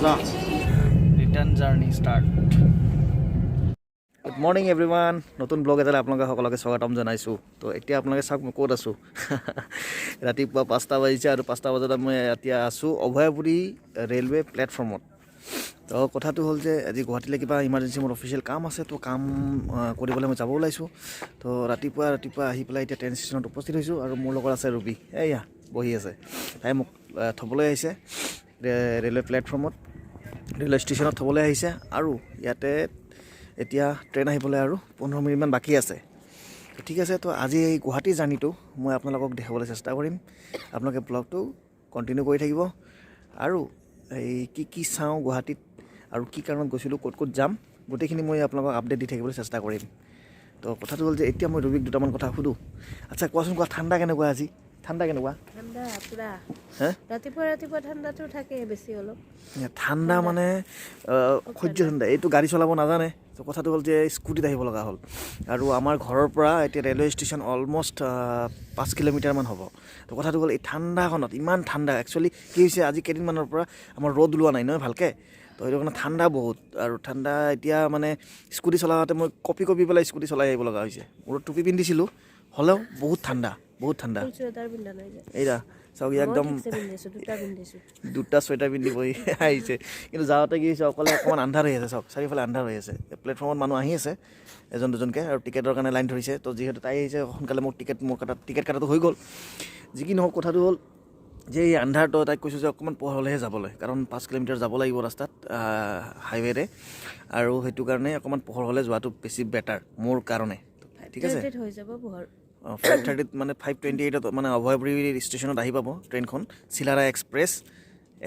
মজা। Return journey start. Good morning everyone, নতুন blog এটালৈ আপোনালোকে সকলোকে স্বাগতম জনাইছোঁ। তো এতিয়া আপোনালোকে চাওক, মই ক'ত আছোঁ। ৰাতিপুৱা 5টা বাজিছে আৰু 5টা বজাত মই এতিয়া আছোঁ অভয়াপুৰী ৰেলৱে প্লেটফৰ্মত। তো কথাটো হ'ল যে আজি গুৱাহাটীলৈ কিবা ইমাৰ্জেঞ্চি মোৰ অফিচিয়েল কাম আছে। তো কাম কৰিবলৈ মই যাব ওলাইছোঁ। তো ৰাতিপুৱা ৰাতিপুৱা আহি পেলাই এতিয়া ট্ৰেইন ষ্টেচনত উপস্থিত হৈছোঁ আৰু মোৰ লগত আছে ৰুবি, এইয়া বহি আছে। তাই মোক থ'বলৈ আহিছে ৰেলৱে প্লেটফৰ্মত, ৰেলৱে ষ্টেচনত থ'বলৈ আহিছে। আৰু ইয়াতে এতিয়া ট্ৰেইন আহিবলৈ আৰু 15 মিনিটমান বাকী আছে। তো ঠিক আছে, তো আজি এই গুৱাহাটী জাৰ্ণিটো মই আপোনালোকক দেখাবলৈ চেষ্টা কৰিম। আপোনালোকে ব্লগটো কণ্টিনিউ কৰি থাকিব আৰু এই কি কি চাওঁ গুৱাহাটীত আৰু কি কাৰণত গৈছিলোঁ, ক'ত ক'ত যাম, গোটেইখিনি মই আপোনালোকক আপডেট দি থাকিবলৈ চেষ্টা কৰিম। তো কথাটো হ'ল যে এতিয়া মই ৰুবিক দুটামান কথা সোধোঁ। আচ্ছা কোৱাচোন, কোৱা, ঠাণ্ডা কেনেকুৱা আজি? ঠাণ্ডা কেনেকুৱা? ঠাণ্ডা পুৰা। হে? ৰাতিপুৱা ৰাতিপুৱা ঠাণ্ডাটো থাকে বেছি অলপ। ঠাণ্ডা মানে অসহ্য ঠাণ্ডা। এইটো গাড়ী চলাব নাজানে। তো কথাটো হ'ল যে স্কুটিত আহিব লগা হ'ল আৰু আমাৰ ঘৰৰ পৰা এতিয়া ৰেলৱে ষ্টেচন অলমষ্ট 5 কিলোমিটাৰমান হ'ব। তো কথাটো হ'ল এই ঠাণ্ডাখনত ইমান ঠাণ্ডা। একচুৱেলি কি হৈছে, আজি কেইদিনমানৰ পৰা আমাৰ ৰ'দ ওলোৱা নাই নহয় ভালকৈ। তো সেইটো কাৰণে ঠাণ্ডা বহুত আৰু ঠাণ্ডা এতিয়া মানে স্কুটি চলাওঁতে মই কঁপি কঁপি পেলাই স্কুটি চলাই আহিব লগা হৈছে। মূৰত টুপি পিন্ধিছিলোঁ, হ'লেও বহুত ঠাণ্ডা, বহুত ঠাণ্ডা। ফুল চুৱেটাৰ পিন্ধা নাই যে। এইয়া চাওক, মই একদম ঠিকছে পিন্ধিছো, দুটা পিন্ধিছো। দুটা চুৱেটাৰ পিন্ধি বহি আহিছে। কিন্তু যাওঁতে কি হৈছে, অকলে অকণমান আন্ধাৰ হৈ আছে। চাওক, চাৰিওফালে আন্ধাৰ হৈ আছে। প্লেটফৰ্মত মানুহ আহি আছে এজন দুজনকৈ আৰু টিকেটৰ কাৰণে লাইন ধৰিছে। তো যিহেতু তাই আহিছে সোনকালে, মোক টিকেট মোৰ কাটা টিকেট কটাটো হৈ গ'ল। যি কি নহওক, কথাটো হ'ল যে এই আন্ধাৰটো তাইক কৈছোঁ যে অকণমান পোহৰ হ'লেহে যাবলৈ, কাৰণ 5 কিলোমিটাৰ যাব লাগিব ৰাস্তাত হাইৱেৰে আৰু সেইটো কাৰণে অকণমান পোহৰ হ'লে যোৱাটো বেছি বেটাৰ মোৰ কাৰণে। ঠিক আছে। 5:30ত হৈ যাব পোহৰ। অঁ, 5:30ত মানে 5:28ত মানে অভয়পুৰী ষ্টেচনত আহি পাব ট্ৰেইনখন। চিলাৰায় এক্সপ্ৰেছ,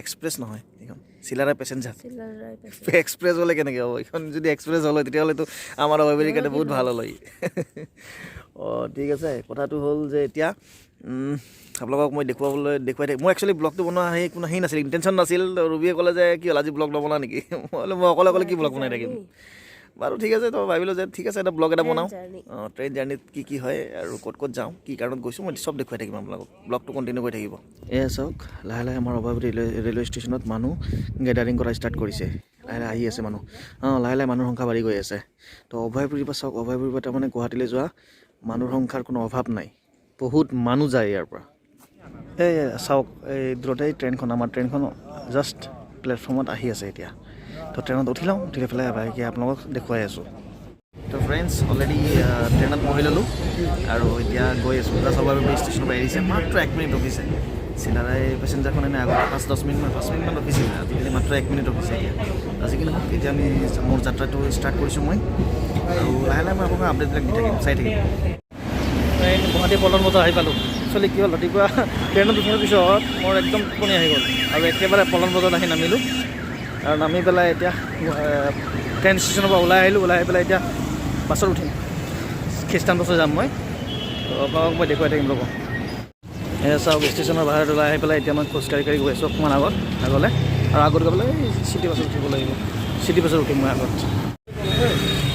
এক্সপ্ৰেছ নহয়, এইখন চিলাৰায় পেচেঞ্জাৰ। চিলাৰায় পাইছে। এক্সপ্ৰেছ হ'লে কেনেকৈ হ'ব? এইখন যদি এক্সপ্ৰেছ হ'ল হয়, তেতিয়াহ'লেতো আমাৰ অভয়পুৰীৰ কাৰণে বহুত ভাল হ'ল হয়। অঁ, ঠিক আছে। কথাটো হ'ল যে এতিয়া আপোনালোকক মই দেখুৱাবলৈ দেখুৱাই থাকিম। মই একচুৱেলি ব্লগটো বনোৱা সেই কোনো হেৰি নাছিল, ইণ্টেনশ্যন নাছিল। তো ৰুবিয়ে ক'লে যে কি হ'ল, আজি ব্লগ নবনা নেকি? মই বোলো মই অকলে অকলে কি ব্লগ বনাই থাকিম? বাৰু ঠিক আছে। তো ভাবিলোঁ যে ঠিক আছে, এটা ব্লগ এটা বনাওঁ। জাৰ্ণি। অঁ, ট্ৰেইন জাৰ্ণিত কি কি হয় আৰু ক'ত ক'ত যাওঁ, কি কাৰণত গৈছোঁ, মই চব দেখুৱাই থাকিম আপোনালোকক। ব্লগটো কণ্টিনিউ কৰি থাকিব। এয়া চাওক, লাহে লাহে আমাৰ অভয়পুৰী ৰেলৱে ষ্টেচনত মানুহ গেডাৰিং কৰা ষ্টাৰ্ট কৰিছে। লাহে লাহে আহি আছে মানুহ। অঁ, লাহে লাহে মানুহৰ সংখ্যা বাঢ়ি গৈ আছে। তো অভয়পুৰীৰ পৰা চাওক, অভয়পুৰীৰ পৰা তাৰমানে গুৱাহাটীলৈ যোৱা মানুহৰ সংখ্যাৰ কোনো অভাৱ নাই। বহুত মানুহ যায় ইয়াৰ পৰা। এই চাওক, এই দূৰতে ট্ৰেইনখন, আমাৰ ট্ৰেইনখন জাষ্ট প্লেটফৰ্মত আহি আছে এতিয়া। তো ট্ৰেইনত উঠি লওঁ, উঠি পেলাই বাকী আপোনালোকক দেখুৱাই আছোঁ। তো ফ্ৰেণ্ডছ, অলৰেডি ট্ৰেইনত বহি ল'লোঁ আৰু এতিয়া গৈ আছোঁ। জাষ্ট অভয়পুৰী ষ্টেচনৰ পৰা এৰিছে, মাত্ৰ এক মিনিট ৰখিছে। চিলাৰায় পেচেঞ্জাৰখন এনে আগত 5 10 মিনিটমান, 5 মিনিটমান ৰখিছিল, আজিকালি মাত্ৰ এক মিনিট ৰখিছে এতিয়া। আজি কি নহওক, এতিয়া আমি মোৰ যাত্ৰাটো ষ্টাৰ্ট কৰিছোঁ মই আৰু লাহে লাহে মই আপোনাক আপডেটবিলাক দি থাকিম, চাই থাকিম। ট্ৰেইন গুৱাহাটী পল্টন বজাৰ আহি পালোঁ। একচুৱেলি কি হ'ল, ৰাতিপুৱা ট্ৰেইনত উঠাৰ পিছত মোৰ একদম টোপনি আহি গ'ল আৰু একেবাৰে পল্টন বজাৰত আহি নামিলোঁ আৰু নামি পেলাই এতিয়া ট্ৰেইন ষ্টেচনৰ পৰা ওলাই আহিলোঁ। ওলাই আহি পেলাই এতিয়া বাছত উঠিম, খ্ৰীষ্টান বাছত যাম মই। তো আপোনালোকক মই দেখুৱাই থাকিম, ৰ'ব। এয়া চাওক, ষ্টেচনৰ বাহিৰত ওলাই আহি পেলাই এতিয়া মই খোজকাঢ়ি কাঢ়ি গৈ আছোঁ অকণমান আগত আগলৈ আৰু আগত গৈ পেলাই চিটি বাছত উঠিব লাগিব। চিটি বাছত উঠিম মই আগত।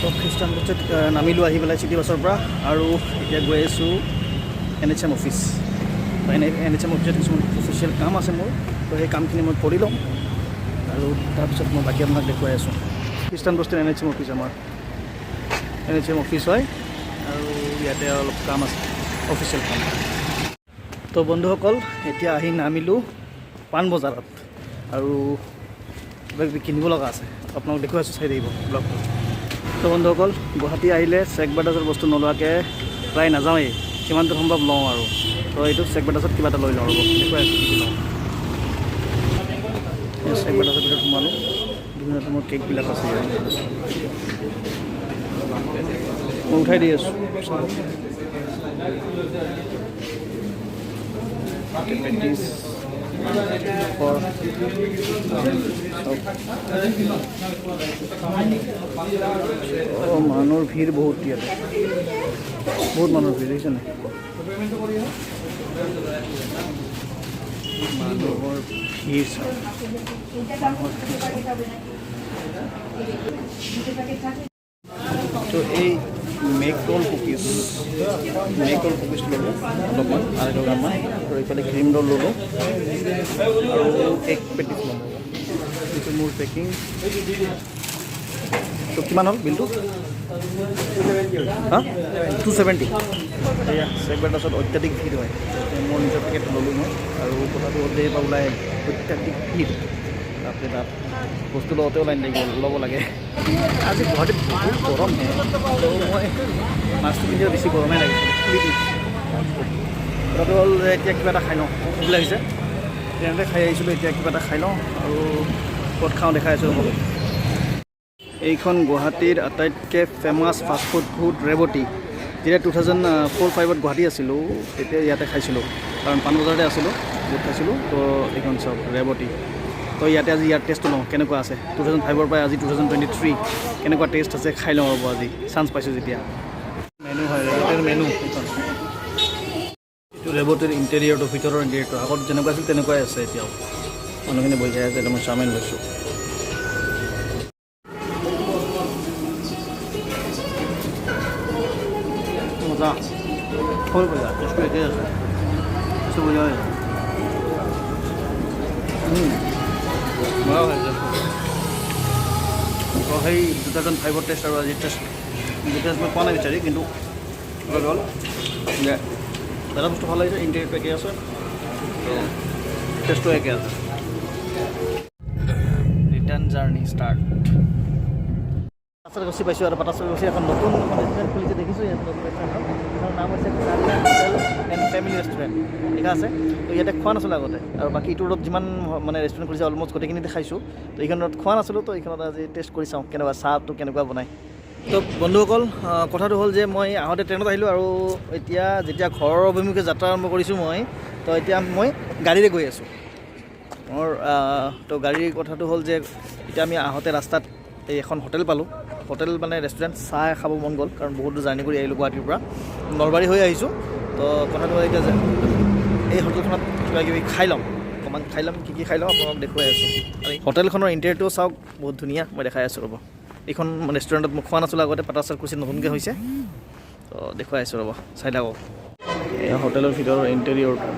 তো খ্ৰীষ্টান বাছত নামিলোঁ আহি পেলাই চিটি বাছৰ পৰা আৰু এতিয়া গৈ আছোঁ এনএইচএম অফিচ। তো এনএইচএম অফিচত কিছুমান অফিচিয়েল কাম আছে মোৰ। তো সেই কামখিনি মই কৰি ল'ম আৰু তাৰপিছত মই বাকী আপোনাক দেখুৱাই আছোঁ। খ্ৰীষ্টান বস্তিৰ এনএইচএম অফিচ, আমাৰ এনএইচএম অফিচ হয় আৰু ইয়াতে অলপ কাম আছে, অফিচিয়েল কাম। তো বন্ধুসকল, এতিয়া আহি নামিলোঁ পাণবজাৰত আৰু কিবা কিবি কিনিব লগা আছে, আপোনাক দেখুৱাই আছোঁ, চাই থাকিব ব্লগটো। তো বন্ধুসকল, গুৱাহাটী আহিলে চেক ব্ৰাদাৰ্ছৰ বস্তু নোলোৱাকৈ প্ৰায় নাযাওঁৱেই, যিমানটো সম্ভৱ লওঁ আৰু। তো এইটো চেক ব্ৰাদাৰ্ছত কিবা এটা লৈ লওঁ, ৰ'ব, দেখুৱাই আছোঁ কি কি লওঁ। এই চেক ব্ৰাদাৰ্ছৰ ভিতৰত সোমালোঁ। বিভিন্ন ধৰণৰ কেকবিলাক আছে ইয়াত। মই উঠাই দি আছোঁ, চাওক। পেটিছ ফৰ চাওক। অঁ, মানুহৰ ভিৰ বহুত ইয়াতে, বহুত মানুহৰ ভিৰ, দেখিছে নাই? মানুহৰ ভিৰ চাওক, মানুহৰ ভিৰ চাওক। তো এই মেক ৰ'ল কুকিজ, মেক ৰ'ল কুকিজ ল'লোঁ অলপমান, 250 গ্ৰামমান। আৰু এইফালে ক্ৰীম ৰ'ল ল'লোঁ আৰু এগ পেটিছ ল'লোঁ। এইটো মোৰ পেকিং। তো কিমান হ'ল বিলটো? হা, 270। এয়া চেক ব্ৰাদাৰ্ছত অত্যাধিক ভিৰ হয়। মোৰ নিজৰ পেকেট ল'লোঁ মই। আৰু কথাটো হ'ল যে এইবাৰ ওলাই অত্যাধিক ভিৰ, বাপৰে বাপ। বস্তু লওঁতেও লাইন লাগিব, ল'ব লাগে। আজি গুৱাহাটীত বহুত গৰম হে। তো মই মাস্কটো পিন্ধিলে বেছি গৰমে লাগিছে, খুলি দিছোঁ। কথাটো হ'ল যে এতিয়া কিবা এটা খাই লওঁ, ভোক লাগিছে। ট্ৰেইনতে খাই আহিছিলোঁ। এতিয়া কিবা এটা খাই লওঁ আৰু ক'ত খাওঁ দেখাই আছোঁ ৰ'ব। এইখন গুৱাহাটীৰ আটাইতকৈ ফেমাছ ফাষ্টফুড ফুড ৰেৱতী। যেতিয়া 2004-5ত গুৱাহাটী আছিলোঁ, তেতিয়া ইয়াতে খাইছিলোঁ, কাৰণ পাণবজাৰতে আছিলোঁ, বহুত খাইছিলোঁ। তো এইখন চাওক, ৰেৱতী। তো ইয়াতে আজি ইয়াৰ টেষ্টটো লওঁ কেনেকুৱা আছে। 2005ৰ পৰা আজি 2023, কেনেকুৱা টেষ্ট আছে খাই লওঁ ৰ'ব আজি, চান্স পাইছোঁ যেতিয়া। মেনু হয়, ৰেৱতীৰ মেনু এইখন। এইটো ৰেৱতীৰ ইণ্টেৰিয়ৰটো, ভিতৰৰ ইণ্টেৰিয়ৰটো আগত যেনেকুৱা আছিল তেনেকুৱাই আছে এতিয়াও। মানুহখিনি বহি খাই আছে। এতিয়া মই চাওমিন লৈছোঁ। মজা হ'ল, বঢ়িয়া। টেষ্টটো একেই আছে, টেষ্টটো বঢ়িয়া হৈছে। মজা হৈছে। তো সেই 2005ৰ টেষ্ট আৰু আজিৰ টেষ্ট ডিফাৰেঞ্চ মই পোৱা নাই বিচাৰি, কিন্তু কথাটো হ'ল যে এটা বস্তু ভাল লাগিছে, ইণ্টেৰিয়ৰটো একেই আছে, তো টেষ্টটো একে আছে। Return journey start. পাটাছাৰকুছি পাইছোঁ আৰু পাটাছাৰকুছি এখন নতুন এখন ৰেষ্টুৰেণ্ট খুলিছে, দেখিছোঁ। ইয়াত নতুন ৰেষ্টুৰেণ্টখন, এইখনৰ নাম হৈছে কাৰিয়া হোটেল এণ্ড ফেমিলি ৰেষ্টুৰেণ্ট লিখা আছে। তো ইয়াতে খোৱা নাছিলোঁ আগতে আৰু বাকী ইটো ৰোডত যিমান মানে ৰেষ্টুৰেণ্ট খুলিছে, অলমষ্ট গোটেইখিনিতে খাইছোঁ। তো এইখনত খোৱা নাছিলোঁ, তো এইখনত আজি টেষ্ট কৰি চাওঁ কেনেকুৱা, চাহটো কেনেকুৱা বনায়। তো বন্ধুসকল, কথাটো হ'ল যে মই আহোঁতে ট্ৰেইনত আহিলোঁ আৰু এতিয়া যেতিয়া ঘৰৰ অভিমুখে যাত্ৰা আৰম্ভ কৰিছোঁ মই, তো এতিয়া মই গাড়ীৰে গৈ আছোঁ মোৰ। তো গাড়ীৰ কথাটো হ'ল যে এতিয়া আমি আহোঁতে ৰাস্তাত এই এখন হোটেল পালোঁ, হোটেল মানে ৰেষ্টুৰেণ্ট। চাহ খাব মন গ'ল, কাৰণ বহুত দূৰ জাৰ্ণি কৰি আহিলোঁ, গুৱাহাটীৰ পৰা নলবাৰী হৈ আহিছোঁ। তো কথাটো হ'ল এতিয়া যে এই হোটেলখনত কিবা কিবি খাই ল'ম, অকণমান খাই ল'ম। কি কি খাই লওঁ আপোনালোকক দেখুৱাই আছোঁ। আৰু হোটেলখনৰ ইণ্টেৰিয়ৰটোও চাওক, বহুত ধুনীয়া। মই দেখাই আছোঁ ৰ'ব। এইখন ৰেষ্টুৰেণ্টত মই খোৱা নাছিলোঁ আগতে, পাটাছাৰকুছিত নতুনকৈ হৈছে। তো দেখুৱাই আছোঁ ৰ'ব, চাই থাকক। এই হোটেলৰ ভিতৰৰ ইণ্টেৰিয়ৰটো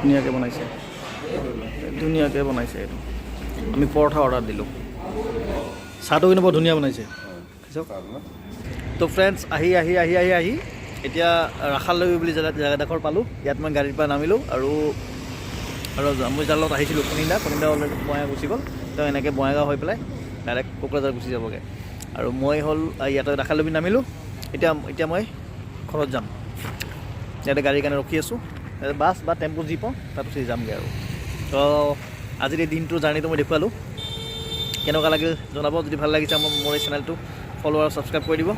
ধুনীয়াকৈ বনাইছে, ধুনীয়াকৈ বনাইছে এইটো। আমি পৰঠা অৰ্ডাৰ দিলোঁ। চাহটো কিন্তু বৰ ধুনীয়া বনাইছে, চাওক। তো ফ্ৰেণ্ডছ, আহি আহি আহি আহি আহি এতিয়া ৰাখালদেৱী বুলি জেগা জেগাডোখৰ পালোঁ। ইয়াত মই গাড়ীৰ পৰা নামিলোঁ আৰু আৰু মই যাৰ লগত আহিছিলোঁ, কনিন্দা, কনিন্দা অলৰেডি বঙাইগাঁও গুচি গ'ল। তেওঁ এনেকৈ বঙাইগাঁও হৈ পেলাই ডাইৰেক্ট কোকৰাঝাৰ গুচি যাবগৈ। আৰু মই হ'ল ইয়াতে ৰাখালদেৱী নামিলোঁ। এতিয়া এতিয়া মই ঘৰত যাম। ইয়াতে গাড়ীৰ কাৰণে ৰখি আছোঁ। ইয়াতে বাছ বা টেম্পু যি পাওঁ তাত উঠি যামগৈ। আৰু তো আজিৰ এই দিনটোৰ জাৰ্ণিটো মই দেখুৱালোঁ, কেনেকুৱা লাগিল জনাব। যদি ভাল লাগিছে, মোৰ এই চেনেলটো ফ'ল' আৰু ছাবস্ক্ৰাইব কৰি দিব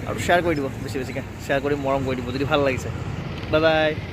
আৰু শ্বেয়াৰ কৰি দিব, বেছি বেছিকৈ শ্বেয়াৰ কৰি মৰম কৰি দিব যদি ভাল লাগিছে। Bye bye.